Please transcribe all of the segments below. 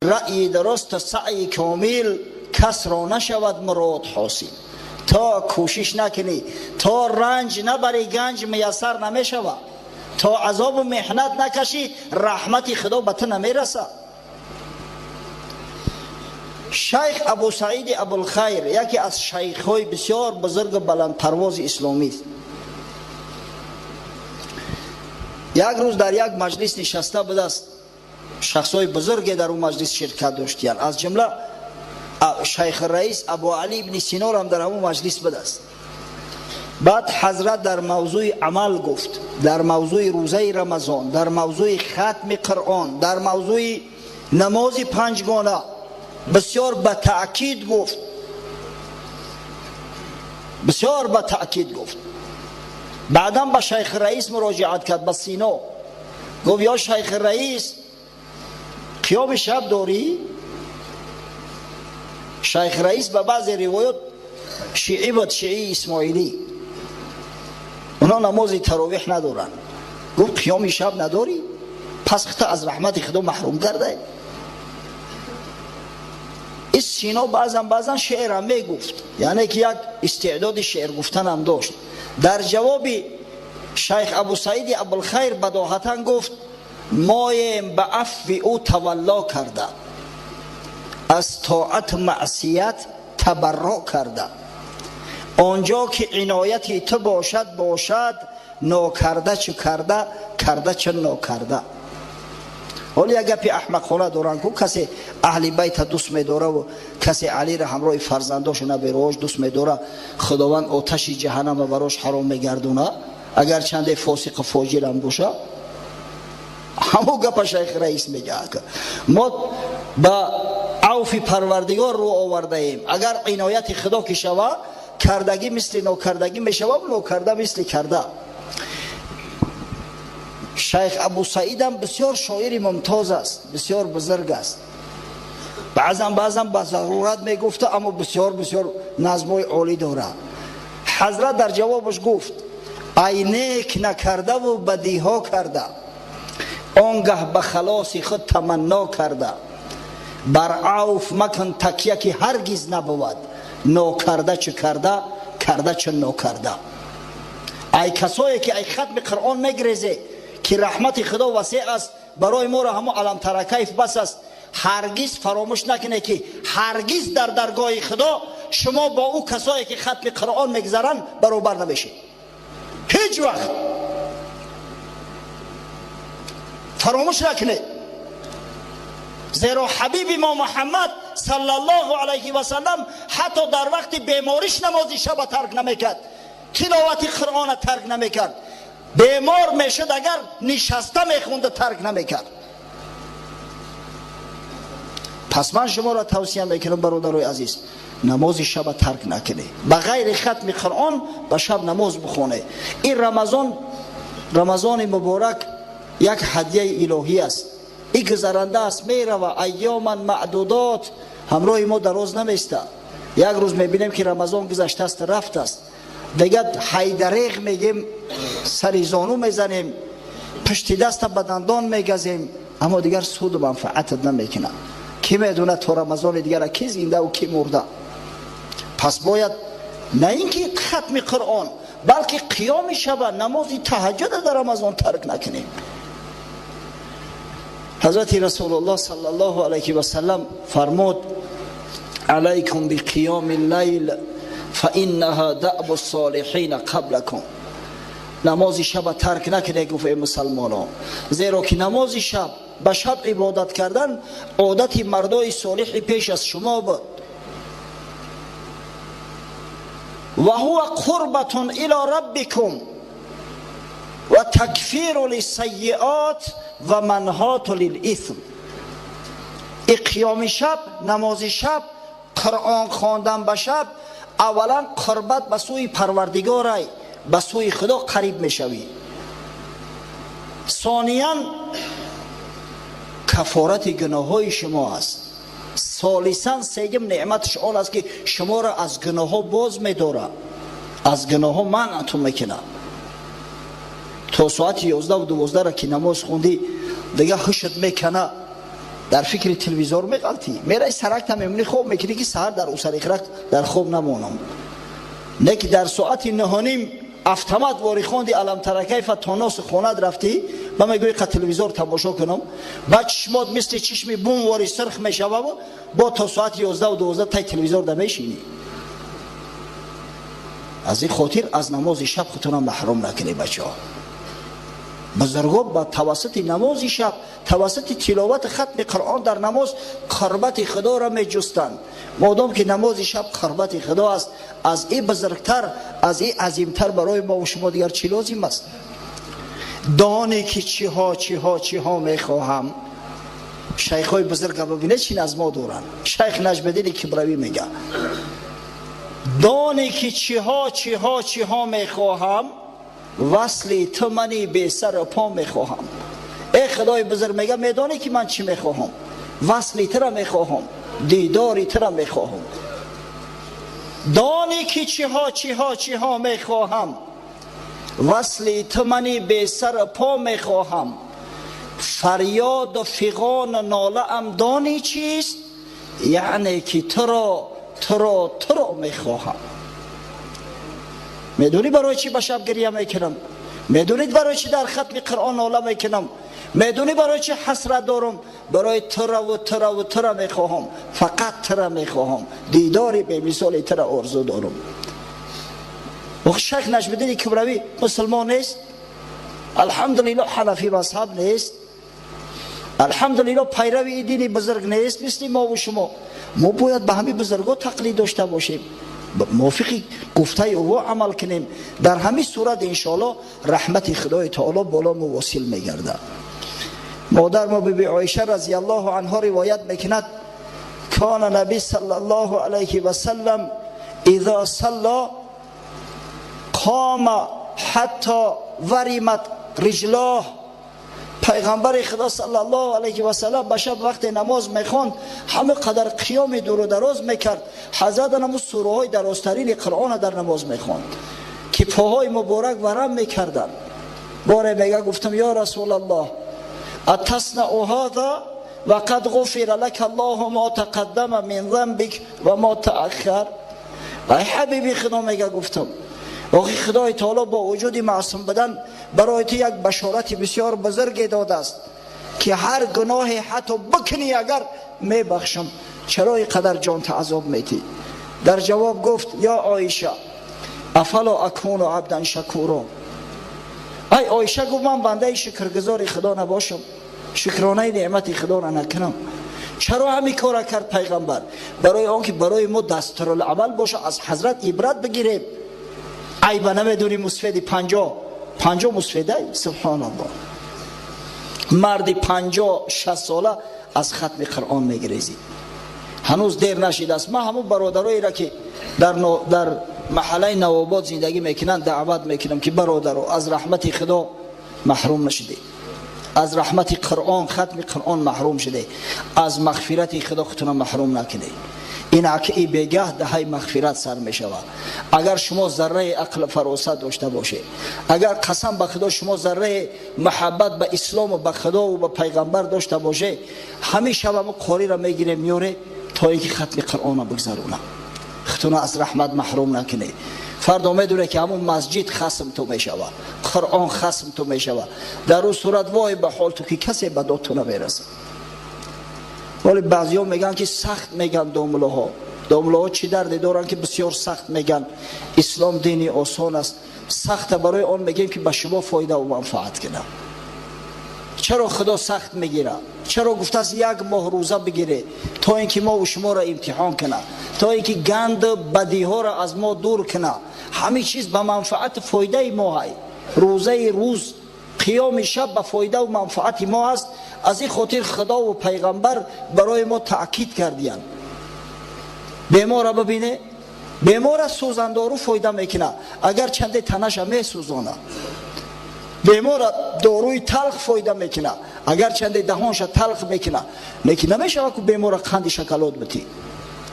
Раъйи дуруст, саъйи комил, кас ро нашавад мурод ҳосил. То кӯшиш накунӣ, то ранҷ набарӣ, ганҷ муяссар намешавад. То азобу меҳнат накашӣ, раҳмати Худо ба ту намерасад. Шайх Абу Саиди Абулхайр яке аз шайхҳои бисёр бузургу баландпарвози исломист. Як рӯз дар як маҷлис нишаста будааст, шахсҳои бузурге дар он маҷлис ширкат доштиянд, аз ҷумла шайх раис Абу Али ибни Синор ҳам дар ҳамон маҷлис будааст. Баъд ҳазрат дар мавзӯи амал гуфт, дар мавзӯи рӯзаи Рамазон, дар мавзӯи хатми Қуръон, дар мавзӯи намози панҷгона бисёр ба таъкид гуфт, бисёр ба таъкид гуфт. Баъдан ба шайх раис муроҷиат кард, ба Сино гуфт: ё шайх раис, қиёми шаб дорӣ? Шайх раис ба баъзе ривоят шиӣ буд, шиии исмоилӣ, онҳо намози таровеҳ надоранд. Гуфт: қиёми шаб надорӣ? Пас худта аз раҳмати Худо маҳрум карда. Ин Сино баъзан шеърам мегуфт, яъне ки як истеъдоди шеър гуфтанам дошт. Дар ҷавоби шайх Абу Саиди Абулхайр бадоҳатан гуфт: моем ба афви ӯ тавалло карда, аз тоат маъсият табарро карда. Он ҷо ки инояти ту бошад, бошад, нокарда чӣ карда, карда чӣ нокарда. Ҳоло як гапи аҳмақона доранд ку, касе аҳли байта дӯст медораву касе Алиро ҳамроҳи фарзандошу набераҳош дӯст медора, Худованд оташи ҷаҳаннама барош ҳаром мегардона, агар чанде фосиқу фоҷирам боша. Ҳамон гапа шайх раис мегӯяд: мо ба авфи Парвардигор рӯ овардаем, агар инояти Худо ки шава, кардагӣ мисли нокардагӣ мешава, нокарда мисли карда. Шайх Абу Саидам бисёр шоири мумтоз аст, бисёр бузург аст. Баъзан ба зарурат мегуфта, аммо бисёр бисёр назмҳои олӣ дорад. Ҳазрат дар ҷавобаш гуфт: ай нек накардаву бадиҳо карда, он гаҳ ба халоси худ таманно карда, бар авф макун такя, ки ҳаргиз набувад, нокарда чӣ карда, карда чӣ нокарда. Ай касое ки ай хатми Қуръон мегрезе, ки раҳмати Худо васеъ аст, барои моро ҳамо аламтаракайф бас аст, ҳаргиз фаромӯш накунед, ки ҳаргиз дар даргоҳи Худо шумо бо ӯ касое ки хатми Қуръон мегзаранд, баробар намешед. Ҳеҷ вақт фаромӯш накунед, зеро ҳабиби мо Муҳаммад саллаллоҳу алайҳи васаллам ҳатто дар вақти бемориш намози шаба тарк намекард, тиловати Қуръона тарк намекард. Бемор мешуд, агар нишаста мехунда, тарк намекард. Пас ман шуморо тавсия мекунам, бародарои азиз, намози шаба тарк накунед, ба ғайри хатми Қуръон ба шаб намоз бихонед. Ин Рамазон, Рамазони муборак, як ҳадияи илоҳӣ аст. И гузаранда аст, мерава, айёман маъдудот, ҳамроҳи мо дароз наместа. Як рӯз мебинем, ки Рамазон гузаштааст, рафтааст. Дигар ҳайдареғ мегем, сари зону мезанем, пушти даста ба дандон мегазем, аммо дигар суду манфаатат намекунад. Кӣ медонад, то Рамазони дигара ки зиндаву ки мурда? Пас бояд на ин ки хатми Қуръон, балки қиёми шаба, намози таҳаҷҷуда дар Рамазон тарк накунем. Ҳазрати Расулуллоҳ саллаллоҳу алайҳи васаллам фармуд: алайкум биқиёми лайл фаиннаҳа дабу солиҳина қаблакум. Намози шаба тарк накунед, гуфт, эй мусалмоно, зеро ки намози шаб, ба шаб ибодат кардан одати мардои солиҳи пеш аз шумо буд. Ва ҳува қурбатун ило раббикум ва такфиру лисайиот ва манҳоту лилисм. И қиёми шаб, намози шаб, Қуръон хондан ба шаб аввалан қурбат ба сӯи Парвардигорай, ба сӯи Худо қариб мешавӣ, сониян кафорати гуноҳҳои шумо аст, солисан, сеюм неъматаш он аст, ки шуморо аз гуноҳҳо боз медорад, аз гуноҳҳо манъатон мекунад. То соати 11-12-ра ки намоз хондӣ, дигар ҳушат мекана. Дар фикри телевизор меғалтӣ, мерай саракта мемонӣ, хоб мекунӣ, ки саҳар дар усарихрак дар хоб намонам. Не ки дар соати 9:30 автомат вори хонди алам тара кайфа то носи хонат рафтӣ, ба мегӯӣ қа телевизор тамошо кунам, баъд чишмот мисли чишми бум вори сирх мешававу бо то соати 11-12 тай телевизор да мешинӣ. Аз ин хотир аз намози шаб худтонам маҳрум накунед, бачаҳо. Бузургон ба тавассути намози шаб, тавассути тиловати хатми Қуръон дар намоз қурбати Худоро меҷустанд. Модом ки намози шаб қурбати Худо аст, аз ин бузургтар, аз ин азимтар барои мо ва шумо дигар чӣ лозим аст? Донӣ ки чиҳо, чиҳо, чиҳо мехоҳам. Шайхҳои бузурга бибинед, чӣ назмо доранд. Шайх Наҷмиддини Кибравӣ мега: донӣ ки чиҳо, чиҳо, чиҳо мехоҳам, васли ту мани бесару по мехоҳам. Эй Худои бузург, мега, медонӣ ки ман чӣ мехоҳам? Васли тура мехоҳам, дидори тура мехоҳам. Донӣ ки чиҳо, чиҳо, чиҳо мехоҳам, васли ту мани бесару по мехоҳам. Фарёду фиғону нолаам донӣ чист? Яъне ки туро, туро, туро мехоҳам. Медонӣ барои чӣ ба шаб гиря мекунам? Медонед барои чӣ дар хатми Қуръон нола мекунам? Медонӣ барои чӣ ҳасрат дорам? Барои тураву тураву тура мехоҳам, фақат тура мехоҳам, дидори бемисоли тура орзу дорам. Шайх Наҷмиддини Кибравӣ мусулмон нест, алҳамдулилло ҳанафӣ мазҳаб нест, алҳамдулилло пайрави дини бузург нест мисли мо ва шумо. Мо бояд ба ҳамин бузургҳо тақлид дошта бошем, мувофиқи гуфтаи ӯ амал кунем. Дар ҳамин сурат иншоалло раҳмати Худои таоло боло мо восил мегардад. Модар мо Биби Оиша разияллоҳу анҳо ривоят мекунад: кана наби саллаллоҳу алайҳи васаллам изо салло қома ҳатто варимат риҷлоҳ. Пайғамбари Худо саллаллоҳу алайҳи васаллам ба шаб вақте намоз мехонд, ҳама қадар қиёми дуру дароз мекард. Ҳазрат намуз сураҳои дарозтарини Қуръона дар намоз мехонд, ки поҳои муборак варам мекарданд. Боре мега гуфтам: ё Расулаллоҳ, атаснау ҳаза ва қад ғуфира лака Аллоҳу мо тақаддама мин занбик ва мо тааххар? Ай ҳабиби Худо, мега гуфтам, охи Худои таоло бо вуҷуди маъсум будан барои ту як башорати бисёр бузурге додааст, ки ҳар гуноҳе ҳатто бикунӣ агар мебахшам, чаро ин қадар ҷонта азоб метӣ? Дар ҷавоб гуфт: ё Оиша, афало акуну абдан шакуро? Ай Оиша, гуфт, ман бандаи шукргузори Худо набошам, шукронаи неъмати Худоро накунам? Чаро ҳамин кора кард пайғамбар? Барои он ки барои мо дастуруламал боша, аз ҳазрат ибрат бигирем. Айба намедонӣ, мусфеди 50-50 мусфедай, субҳоналлоҳ, марди 50-60 сола аз хатми Қуръон мегирезӣ. Ҳанӯз дер нашидааст. Ман ҳамун бародароеро, ки дар маҳаллаи Навобод зиндагӣ мекунанд, даъват мекунам, ки бародаро, аз раҳмати Худо маҳрум нашудед, аз раҳмати Қуръон, хатми Қуръон маҳрум шудед, аз мағфирати Худо худтона маҳрум накунед. Ин аки бегаҳ даҳаи мағфират сар мешавад. Агар шумо зарраи ақл фаросат дошта бошед, агар, қасам ба Худо, шумо зарраи муҳаббат ба ислому ба Худову ба пайғамбар дошта бошед, ҳамин шаб ҳамун қориро мегирем, меёре, то ин ки хатми Қуръонро бигзаронам. Худтона аз раҳмат маҳрум накунед. Фардо медоне, ки ҳамун масҷид хасм ту мешавад, Қуръон хасм ту мешавад. Дар ӯ сурат вой ба ҳол ту, ки касе ба дод ту намерасад. Вале баъзеҳо мегӯянд, ки сахт мегӯянд домулоҳо. Домулоҳо чӣ дарде доранд, ки бисёр сахт мегӯянд? Ислом дини осон аст. Сахта барои он мегӯем, ки ба шумо фоидаву манфаат кунад. Чаро Худо сахт мегирад? Чаро гуфтааст, як моҳ рӯза бигире? То ин ки мову шуморо имтиҳон кунад, то ин ки ганду бадиҳоро аз мо дур кунад. Ҳамин чиз ба манфаату фоидаи мо ҳай. Рӯзаи рӯз, қиёми шаб ба фоидаву манфаати мо аст. Аз ин хотир Худову пайғамбар барои мо таъкид кардиянд. Бемора бибине, бемора сӯзандору фоида мекунад, агар чанде танаша месӯзонад. Бемора доруи талх фоида мекунад, агар чанде даҳонша талх мекунад. Лекин намешавад, ку бемора қанди шоколад битӣ,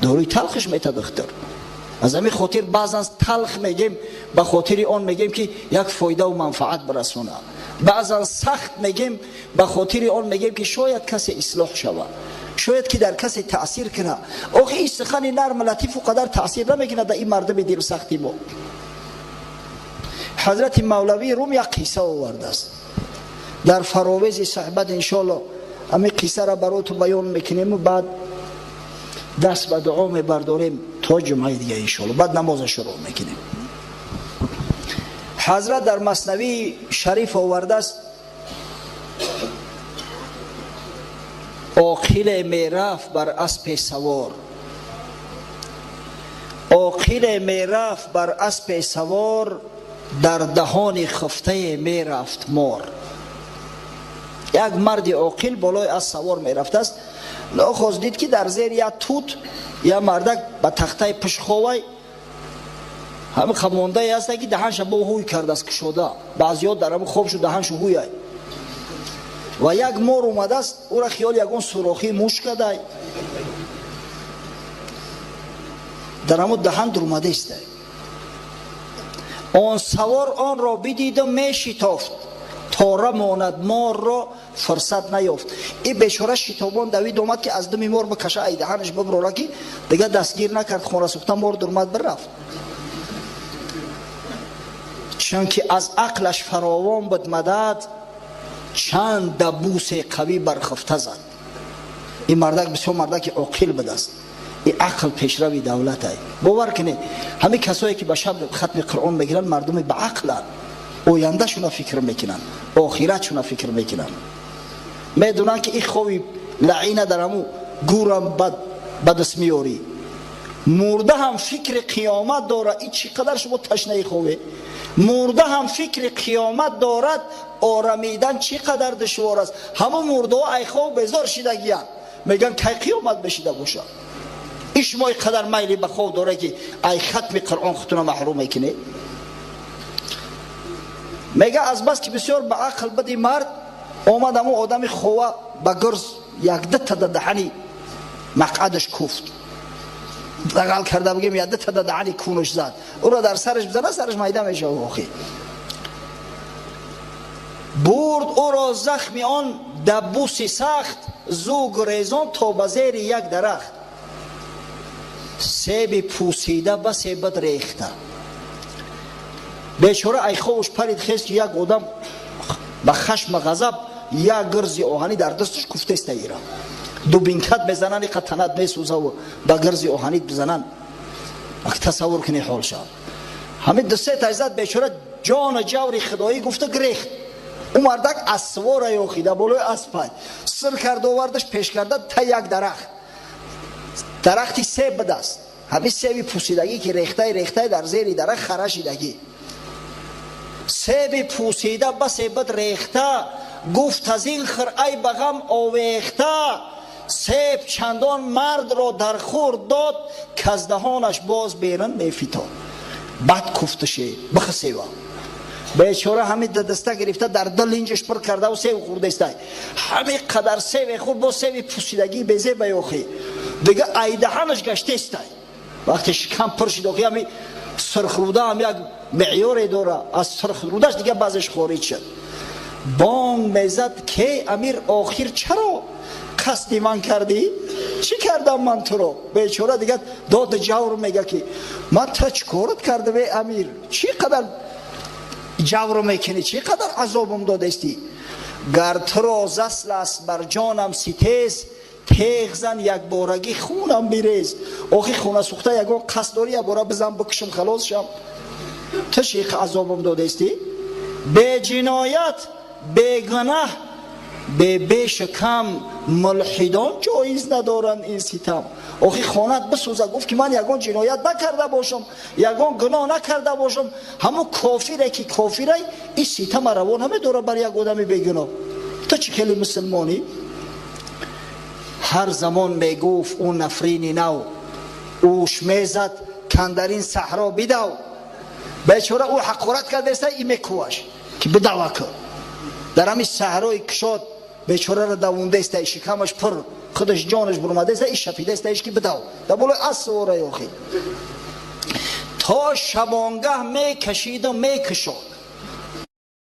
доруи талхиш мета духтур. Аз ҳамин хотир баъзан талх мегем, ба хотири он мегем, ки як фоидаву манфаат бирасонад. Баъзан сахт мегем, ба хотири он мегем ки шояд касе ислоҳ шавад, шояд ки дар касе таъсир кунад. Охи ин сухани нарм латифу қадар таъсир намекунад дар ин мардуми дилсахти мо. Ҳазрати Мавлавии Рум як қисса овардааст дар фаровези суҳбат. Иншоалло ҳамин қиссаро бароту баён мекунему баъд даст ба дуо мебардорем то ҷумъаи дига иншоалло, баъд намоза шурӯъ мекунем. Ҳазрат дар Маснавии Шариф овардааст: оқиле мерафт бар аспе савор, оқиле мерафт бар аспе савор, дар даҳони хуфтае мерафт мор. Як марди оқил болои асп савор мерафтааст. Нохост дид ки дар зери як тут як мардак ба тахтаи пушховай ҳамин хамондае ҳаста ки даҳанша бо ҳуй кардааст кушода. Баъзиҳо дар ҳамин хоб шуд даҳаншу ҳуяй. Ва як мор омадааст, ӯра хиёли ягон сурохии муш кадай, дар ҳамон даҳан дурумадаистай. Он савор онро бидиду мешитофт, тора монад морро фурсат наёфт. И бечора шитобон давид омад ки аз думи мор бикаша, ай даҳанаш биброра, ки дига дастгир накард, хона сӯхта мор дурумад бирафт. Чунки аз ақлаш фаровон буд мадад, чанд дабусе қавӣ бархуфта зад. Ин мардак бисёр мардаки оқил будааст. Ин ақл пешрави давлатай. Бовар кунед, ҳамин касое ки ба шаб хатми Қуръон мегиранд, мардуми ба ақланд, ояндашуна фикр мекунанд, охиратшуна фикр мекунанд. Медонанд ки ин хови лаина дар ҳамун гурам ба даст меёрӣ. Мурда ҳам фикри қиёмат дорад. Ин чӣ қадар шумо ташнаи хове? Мурда ҳам фикри қиёмат дорад, орамидан чӣ қадар душвор аст. Ҳамун мурдаҳо ай хов безор шидагиянд, мегӯянд кай қиёмат бешида бошад. Ин шумо ин қадар майли ба хов дорад ки ай хатми Қуръон худтуна маҳрум мекунед. Мега аз бас ки бисёр ба ақл буди мард, омад ҳамун одами хова ба гурз якдата да даҳани мақъадаш куфт, дағал карда бигем, якдата да даҳани кунуш зад, ӯро дар сараш бизана, сараш майда мешавад. Охи бурд ӯро захми он дабуси сахт, зу гурезон то ба зери як дарахт. Себи пӯсида басе бад рехта. Бечора айховуш парид хест, ки як одам ба хашма ғазаб як гирзи оҳанӣ дар дасташ куфтеста ира. Дубинкат мезананд, иқа танат месӯзаву ба гирзи оҳанӣ бизананд. Ак тасаввур кунӣ ҳол шав. Ҳамин ду се тай зад, бечора ҷону ҷаври худоӣ гуфта гирехт. Ӯ мардак асвора ёхида болои аспай сир карда овардаш, пеш карда та як дарахт. Дарахти себ будааст. Ҳамин себи пӯсидагӣ ки рехтаи рехтаи дар зери дарахт хара шидагӣ. Себи пӯсида басе бад рехта, гуфт аз ин хир ай ба ғам овехта. Себ чандон мардро дар хӯр дод, каз даҳонаш боз берун мефитод. Бад куфташе бихсева. Бечора ҳамин даста гирифта дар ду линҷаш пур кардаву себ хӯрдестай. Ҳамин қадар себе хӯрд, боз себи пӯсидагӣ безеба ёхи. Дига айдаҳанаш гаштестай. Вақте шикам пур шид, охи ҳамин сурхруда ҳам як меъёре дора, аз сурхрудаш дига баъзеш хориҷ шуд. Бонг мезад: ке амир, охир чаро қасди ман кардӣ? Чӣ кардам ман туро? Бечора дига доду ҷавр мега ки ман тура чӣ корат кардам, э амир? Чӣ қадар ҷавр мекунӣ? Чӣ қадар азобам додестӣ? Гар туро засл аст бар ҷонам ситез, теғ зан якборагӣ хунам бирез. Охи хона сӯхта ягон қасд дорӣ, якбора бизан бикушам, халос шам. Ту чӣ азобам додестӣ? Беҷиноят, бегунаҳ, бебешу кам мулҳидон ҷоиз надоранд ин ситам. Охи хонат бисӯза, гуфт ки ман ягон ҷиноят накарда бошам, ягон гуноҳ накарда бошам, ҳамун кофире ки кофирай ин ситама раво намедорад бар як одами бегуноҳ. Ту чӣ хеле мусулмонӣ? Ҳар замон мегуфт ӯ нафрини нав, ӯш мезад кандарин саҳро бидав. Бечора ӯ ҳақорат кардаеста, и мекуваш ки бидава кун. Дар ҳамин саҳрои кушод бечораро давондаеста, шикамаш пур, худаш ҷонаш бурмадаеста, и шапидаеста, иш ки бидав дар болои асп охи. То шабонгаҳ мекашиду мекушод.